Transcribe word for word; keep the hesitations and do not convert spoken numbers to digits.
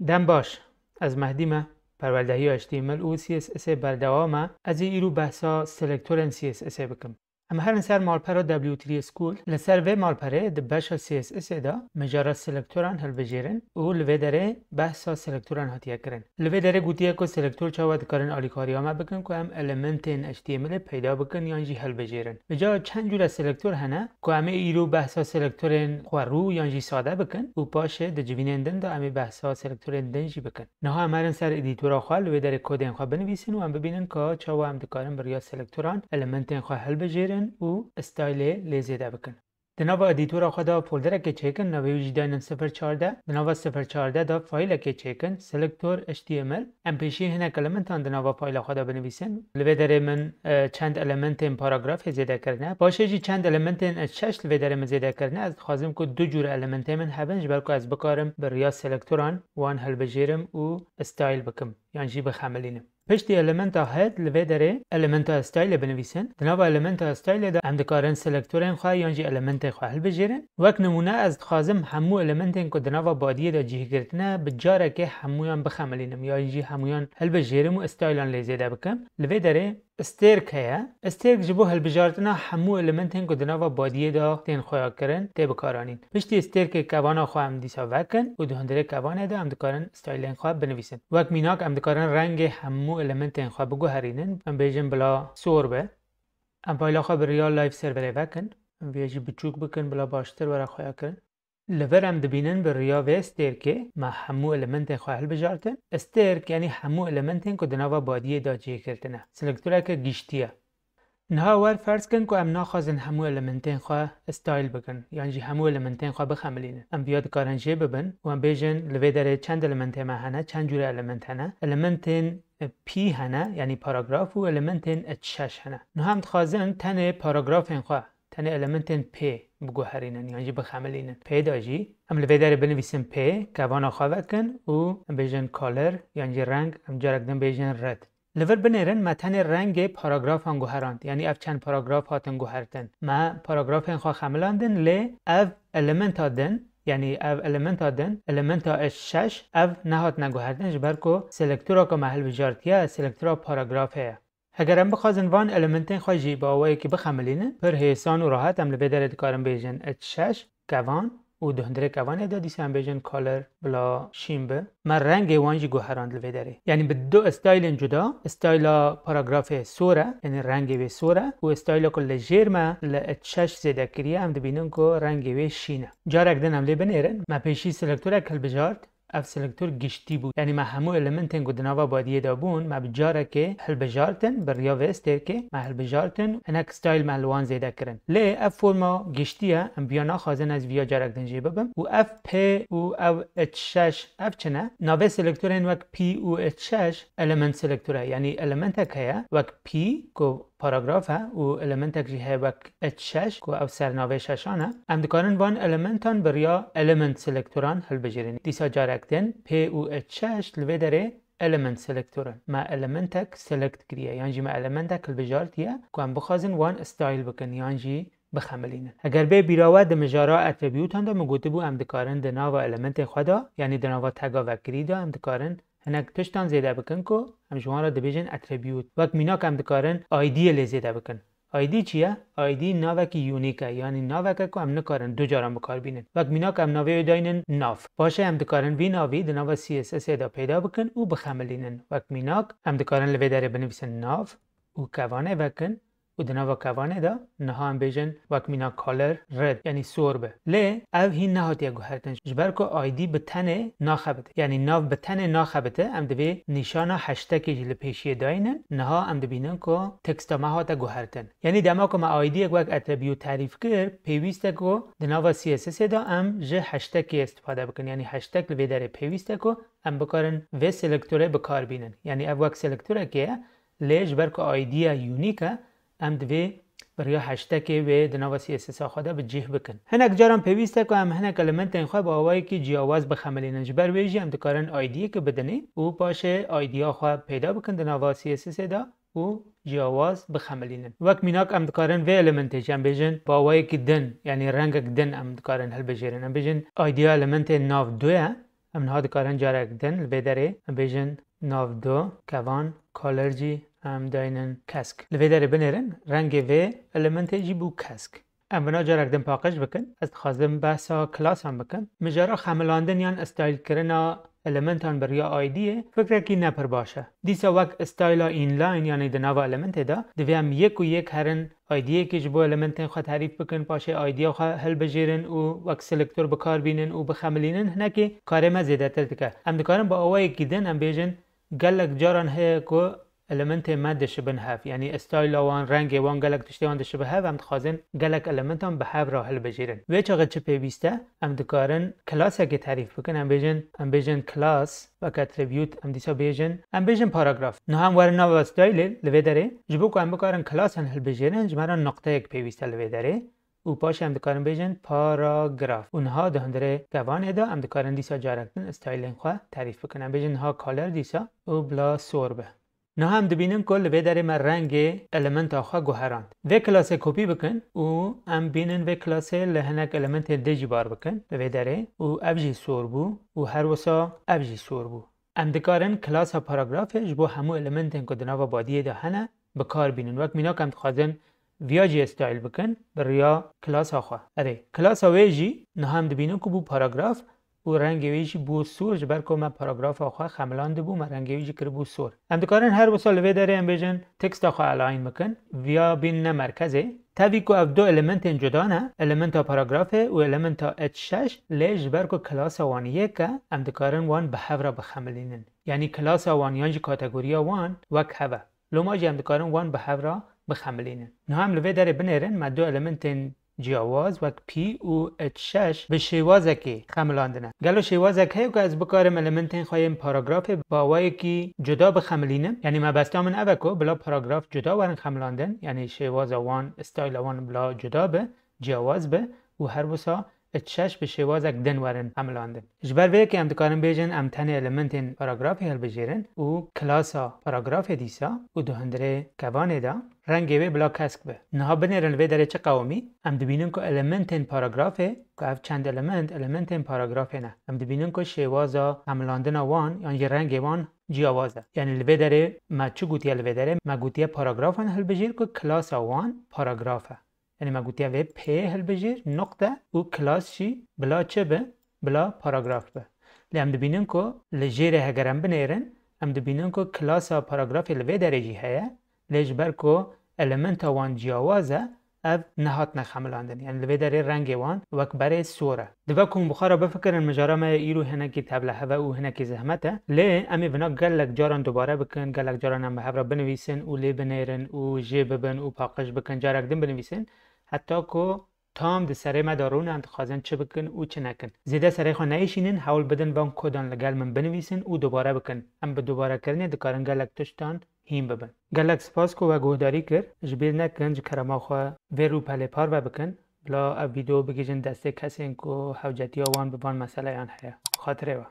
Dem baş, ez Mehdî me, perwerdehiya H T M L û C S S ê berdewam e. Ez ê îro behsa selektorên C S S ê bikim. Em herin ser malpera W three School. Li ser vê malperê di beşa C S S ê de mijara selektoran hilbijêrin û li vê derê behsa selektoran hatiye kirin. Li vê derê gotiye ku selektor çawa dikarin alîkariya me bikin ku em elementên H T M L ê peyda bikin yan jî hilbijêrin. Vêca çend cure selektor hene ku em ê îro behsa selektorên xwerû yan jî sade bikin û paşê di civînên din de em ê behsa selektorên din jî bikin. Niha em herin ser edîtora xwe, li wê derê kodên xwe binivîsin û em bibînin ka çawa em dikarin bi riya selektoran elementên xwe hilbijêrin û stylê lê zêde bikin. Di nava edîtora xwe de folderekê çêkin, navê wî jî daynin sifir çardeh. Di nava sifir çardeh de faylekê çêkin, selektor H T M L. Em pêşî hinek elementan di nava fayla xwe de binivîsin. Li vê derê min, e, çend elementên paragrafê zêde kirine. Paşê jî çend elementên H şeş li vê derê min zêde kirine. Ez dixwazim ku du cûre elementê min hebin, ji ber ku ez bikarim bi riya selektoran wan hilbijêrim û style bikim, yan jî bixemilînim. Piştî elementa head li vê derê elementa style binivîsin. Di nava elementa style de em dikarin selektorên xwe yan jî elementên xwe hilbijêrin. Wek nimûne ez dixwazim hemû elementên ku di nava badiyê de cih girtine bi carekê hemûyan bixemilînim yan jî hemûyan hilbijêrim û stylan lê zêde bikim. Li vê derê stêrk heye. Stêrk ji bo hilbijartina hemû elementên ku di nava badiyê de tên xweyakirin tê bikaranîn. Piştî stêrkê kevana xwe em dîsa vekin û di hundirê kevanê de em dikarin stylên xwe binivîsin. Wek mînak em dikarin rengê hemû elementên xwe biguherînin. Em bêjin bila sor be. Em fayla xwe bi riya live serverê vekin. Em vê jî biçûk bikin bila baştir were xweyakirin. Li vir em dibînin bi riya vê stêrkê me hemû elementên xwe hilbijartin. Stêrk yanî hemû elementên ku di nava badiyê de cih girtine. Selektoreke giştî ye. Niha wer ferz kin ku em naxwazin hemû elementên xwe style bikin, yan jî hemû elementên xwe bixemilînin. Em viya dikarin jê bibin û em bêjin li vê derê çend elementê me hene, çend cûre element hene. Elementên, e, P hene, yanî paragraf û elementên H şeş hene. Niha em dixwazin tenê paragrafên xwe, tenê elementên P biguherînin, yan jî bixemilînin. P de jî em li vê derê binivîsin P, kevana xwe vekin û em bêjin color, yan jî reng, em carek din bêjin red. Li vir binêrin me tenê rengê paragrafan guherand, yanî ev çend paragraf hatin guhertin. Me paragrafên xwe xemilandin, lê ev elementa din, yanî ev elementa din, elementa H şeş, ev nehatine guhertin, ji ber ku selektora ku me hilbijartiye, selektora paragrafê ye. Heger em bixwazin van elementên xwe jî bi awayekî bixemilînin, pir hêsan û rahat em li vê derê dikarin bêjin H şeş, kevan û di hundirê kevanê de dîsa em bêjin color bila şîn bi. Me rengê wan jî guherand li vê derê. Yanî bi du stylên cuda, styla paragrafê sor e, yanî rengê wê sor e û styla ku li jêr me li H şeş zêde kiriye, em dibînin ku rengê wê şîn e. Carek din em lê binêrin, me pêşî selektorek hilbijart, ev selektor giştî bû. Yanî me hemû elementên ku di nava badiyê de bûn, me bi carekê hilbijartin, bi riya vê stêrkê me hilbijartin, hinek style me li wan zêde kirin. Lê ev forma giştî ye, em viya naxwazin, ez viya carek din jê bibim. Û ev P û ev H şeş ev çi ne? Navê selektorên wek P û H şeş element selektor e. Yanî elementek heye wek P ku paragraf e û elementek jî heye wek H şeş ku ew sernavê şeşan e. Em dikarin van elementan bi riya element selektoran hilbijêrin. Dîsa carek din P û H şeş li vê derê element selektor in. Me elementek select kiriye yan jî me elementek hilbijartiye ku em bixwazin wan style bikin yan jî bixemilînin. Heger bê bîra we di mijara attribûtan de min gotibû em dikarin di nava elementê xwe de, yanî di nava tega vekirî de em dikarin hinek tiştan zêde bikin ku em ji wan re dibêjin attribût. Wek mînak em dikarin I D'yê lê zêde bikin. I D çi ye? I D navekî unique e, yanî naveke ku em nikarin du caran bi kar bînin. Wek mînak em navê wê daynin nav. Paşê em dikarin vî navî di nava C S S ê de peyda bikin û bixemilînin. Wek mînak em dikarin li vê derê binivîsin nav û kevanê vekin û di nava kevanê de niha em bêjin wek mînak color red, yanî sor be. Lê ev hîn nehatiye guhertin, ji ber ku I D bi tenê naxebite. Yanî nav bi tenê naxebite, em divê nîşana heştekê jî li pêşiyê daynin. Niha em dibînin ku teksta me hate guhertin. Yanî dema ku me I D yek wek attribût tarîf kir, pêwîst e ku di nava C S S ê de em ji heştekê istifade bikin. Yanî heştek li vê derê pêwîst e ku em bikarin vê selektorê bi kar bînin. Yanî ev wek selektorekê ye, lê ji ber ku I D ye unique e, em divê bi riya heştekê wê di nava C S S a xwe de bi cih bikin. Hinek caran pêwîst e ku em hinek elementên xwe bi awayekî ciyawaz bixemilînin. Ji ber wê jî em dikarin I D yekê bidinê û paşê I D ya xwe peyda bikin di nava C S S ê de û ciyawaz bixemilînin. Wek mînak em dikarin vê elementê jî em bêjin bi awayekî din, yanî rengek din em dikarin hilbijêrin. Em bêjin I D ya elementê nav du ye. Em niha dikarin carek din li vê derê em bêjin nav du, kevan, color jî em daynin kesk. Li vê derê binêrin, rengê vê elementê jî bû kesk. Em vina carek din paqij bikin. Ez dixwazim behsa klasan bikim. Mijara xemilandin yan style kirina elementan bi riya I D'yê fikrekî ne pir baş e. Dîsa wek styla inline, yanî di nava elementê de, divê em yek û yek herin I D'yekê ji bo elementên xwe terîf bikin, paşê I D'ya xwe hilbijêrin û wek selektor bi kar bînin û bixemilînin, hinekî karê me zêdetir dike. Em dikarin bi awayekî din em bêjin, gelek caran heye ku elementên me dişibin hev. Yanî styla wan, rengê wan, gelek tiştê wan dişibe hev. Em dixwazin gelek elementan bi hev re hilbijêrin. Wê çaxê çi pêwîst e? Em dikarin klasekê terîf bikin. Em bêjin, em bêjin class, wek attribute, em dîsa bêjin, em bêjin paragraf. Niha em werin nava stylê li vê derê. Ji bo ku em bikarin klasan hilbijêrin, ji me re nuqteyek pêwîst e li vê derê. Û paşê em dikarin bêjin paragraf. Û niha di hundirê kevanê de em dikarin dîsa carek din stylên xwe terîf bikin. Em bêjin niha color dîsa û bila sor be. Niha em dibînin ku li vê derê me rengê elementa xwe guherand. Vê klasê kopî bikin û em bînin vê klasê li hinek elementên dê jî bar bikin li vê derê û ev jî sor bû û her wisa ev jî sor bû. Em dikarin klasa paragrafê ji bo hemû elementên ku di nava badiyê de hene bi kar bînin. Wek mînak em dixwazin viya jî style bikin bi riya klasa xwe. Erê, klasa wê jî niha em dibînin ku bû paragraf û rengê wê jî bû sor, ji ber ku me paragrafa xwe xemilandibû, me rengê wî jî kiribû sor. Em dikarin her wisa li vê derê em bêjin teksta xwe align bikin, viya bînine merkezê. Tevî ku ev du elementên cuda ne, elementa paragrafê û elementa H şeş, lê ji ber ku klasa wan yek e, em dikarin wan bi hev re bixemilînin. Yanî klasa wan yan jî kategoriya wan wek hev e. Loma jî em dikarin wan bi hev re bixemilînin. Niha em li vê derê binêrin, me du elementên ciyawaz wek P û H şeş bi şêwazekê xemilandine. Gelo şêwazek heye ku ez bikarim elementên xwe yên paragrafê bi awayekî cuda bixemilînim? Yanî mebesta min ev e ku bila paragraf cuda werin xemilandin, yanî şêwaza wan, styla wan bila cuda be, ciyawaz be û her wisa H şeş bi şêwazek din werin xemilandin. Ji ber vê yekê em dikarin bêjin em tenê elementên paragrafê hilbijêrin û klasa paragrafê dîsa û di hundirê kevanê de rengê wê bila kesk be. Niha binêrin li vê derê çi qewimî? Em dibînin ku elementên paragrafê, ku ev çend element, elementên paragrafê ne. Em dibînin ku şêwaza xemilandina wan yan jî rengê wan ciyawaz e. Yanî li vê derê me çi gotiye li vê derê? Me gotiye paragrafan hilbijêr ku klasa wan paragraf e. Yanî me gotiye vê P hilbijêr, nuqte û klas jî bila çi be? Bila paragraf be. Lê em dibînin ku li jêrê heger em binêrin, em dibînin ku klasa paragrafê li vê derê jî heye, lê ji ber ku elementa wan ciyawaz e, ev nehatine xemilandin. Yanî li vê derê rengê wan wek berê sor e. Dibe ku hûn bi xwe re bifikirin, mijara me ya îro hinekî tevlihev e û hinekî zehmet e. Lê em ê vina gelek caran dubare bikin, gelek caran em bi hev re binivîsin û lê binêrin û jê bibin û paqij bikin, carek din binivîsin. Heta ku tam di serê me de rûne, em dixwazin çi bikin û çi nekin. Zêde serê xwe neêşînin, hewl bidin van kodan li gel min binivîsin û dubare bikin. Em bi dubarekirinê dikarin gelek tiştan hîn bibin. Gelek spas ku we guhdarî kir. Ji bîr nekin ji kerema xwe vê rûpelê parve bikin. Bila ev vîdeo bigihîjin destê kesên ku hewcetiya wan bi van meseleyan heye. Xatirê we.